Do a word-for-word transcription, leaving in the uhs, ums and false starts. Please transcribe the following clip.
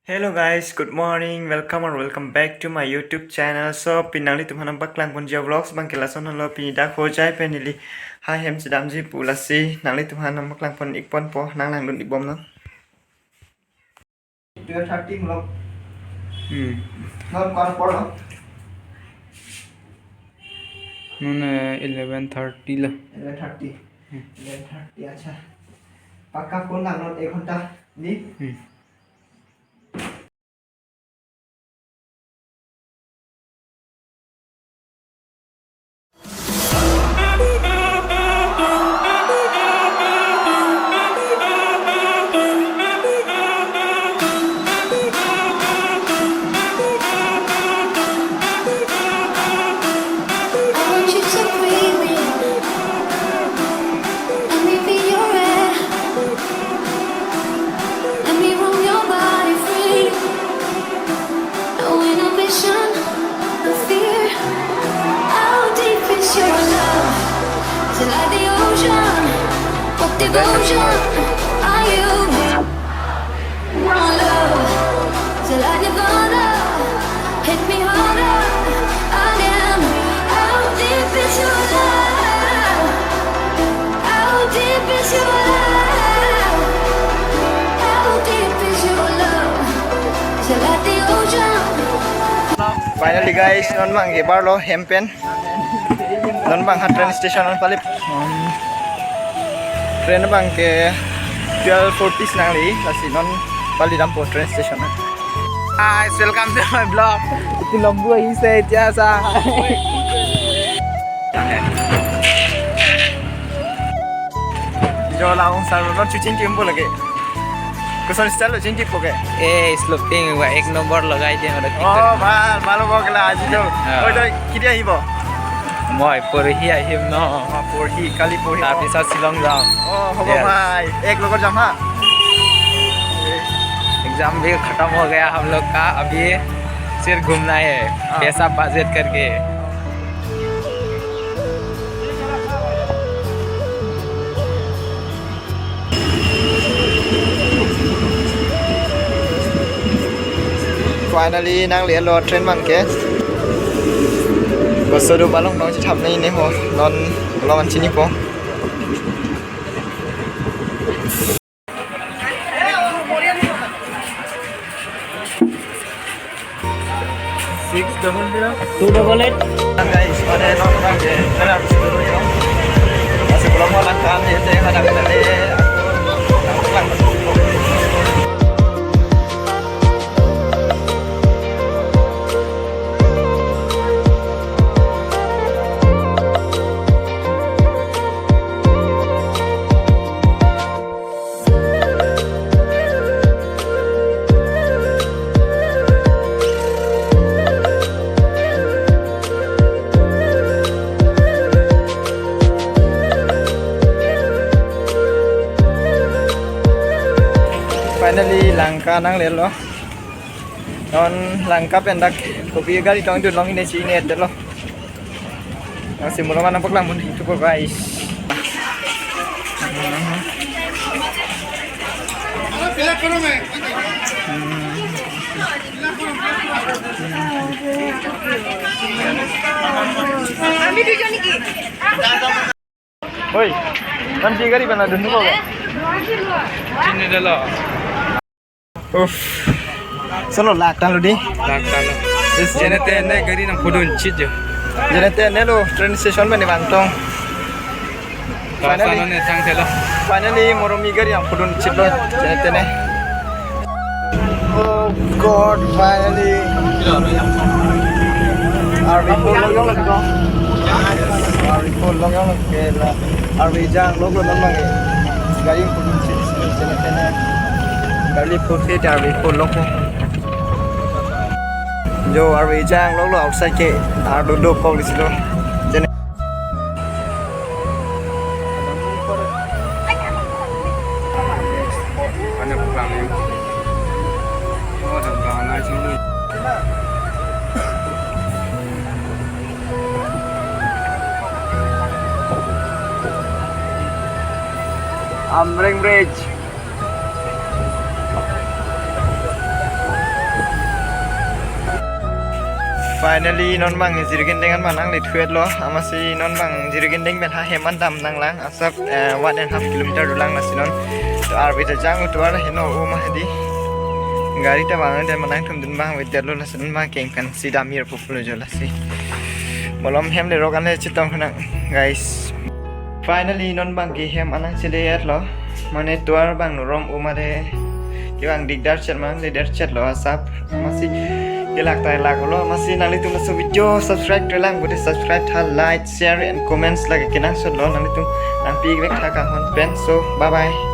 Hello guys, good morning. Welcome or welcome back to my YouTube channel. So, pini nanglitum aphan nangpaklang ponji avlogs abang ke lason lo. Pini dak Hojai pen neli ha hem chedamji pu, lasi nanglitum aphan nangpaklang pon ik ponpo, nang langdun ik bomnon. Twelve thirty lo. Hmm. Non kor por lo? Non, eh, eleven thirty lo. Eleven thirty. Hmm. Eleven thirty, acha. Pakka phone langnon ek ghonta di. Hmm. I want you to breathe me. Let me be your air. Let me roam your body free. No inhibition, no fear. How deep is your love? Is it like the ocean? What devotion are you? My love, till I never love, hit me harder again. How deep is your love? How deep is your love? How deep is your love? Till I the ocean. Finally guys, non abang ke barlo hem pen. Non abang ha train station an pali. Um, train abang ke twelve forty si nangli, lasi non pali dampo train station an. Guys, welcome to my vlog. Iti lombu ahi se jasa. Jo laung sar non chuchin tim bo lage. Koson style lo chingki poke. Eh, sloping wa ek number lagai diya, ora Oh, thik. Bhal, bhal bo kela aji to. Ah. Oi, to kiti ahibo? Moi porhi ahim no. Oh, porhi, kali porhi. Tapi sa Shillong jam. Oh, hobo Yes. bhai. Ek logot jam ha. Exam bhi khatam ho gaya hum log ka, abhi sirf ghumna hai, Ah. paisa budget karke. Finally, nangle lo train abang ke. Bosodo balong nong chithap nai ne ho, non long an chinipo. Six double zero. Two double eight. Guys, pada orang orang je, kena habis dulu ya. Masih belum mau langkah ni, saya mana kena deh. Finally, Lanka nangle lo. Non Lanka pen dak kopi gari tong dun long ine si ine telo. Nang si mulong nangpaklang mun itu po, guys. Oi, nanti gari mana dun ko? Chini dolo. Uff. Solo lak tanglo di. Lak tanglo. Yes. Jene tene gari nangpudun chit jo. Jene tene lo train station mane bangtong. Finally. Tasa ne thangthelo. Finally, Moromi gari nangpudun chit lo. Jene tene. Oh God, finally. Arvi phone lok yong lok ko. Arvi phone lok yong lok ke la. Arvi jang lok lo non abang ke. Gari pudun chit, chit, chit, chit, chit. Gari put ke arvi phone lok ko. Jo arvi jang lok lo outside ke. Ardo do kok di silo. Jene. Amreng Bridge. Finally, non bang Jirikindeng an manang le thuet lo. Amatsi non bang Jirikindeng pen ha hem an dam nanglang. Asap, eh, one and half kilometer dolang lasi non. To arve ta jang tovar heno o ma hedi. Gari ta bang den manang thum dun bang vet lo lasi non bang keng kan si dam ir pupulo jo lasi. Malom hem le rok an le chetong khanang, guys. Finally, non bang ke hem anang chele lo. Mane tovar bang norom o ma de. Ke bang dikdar chet mang le der chet lo asap. Amatsi kelak ta lak lo. Amatsi nanglitum laso video subscribe to lang bude subscribe tha, like, share and comments lake kenangsot lo nanglitum nangpi vek tha kahon pen. So, bye bye.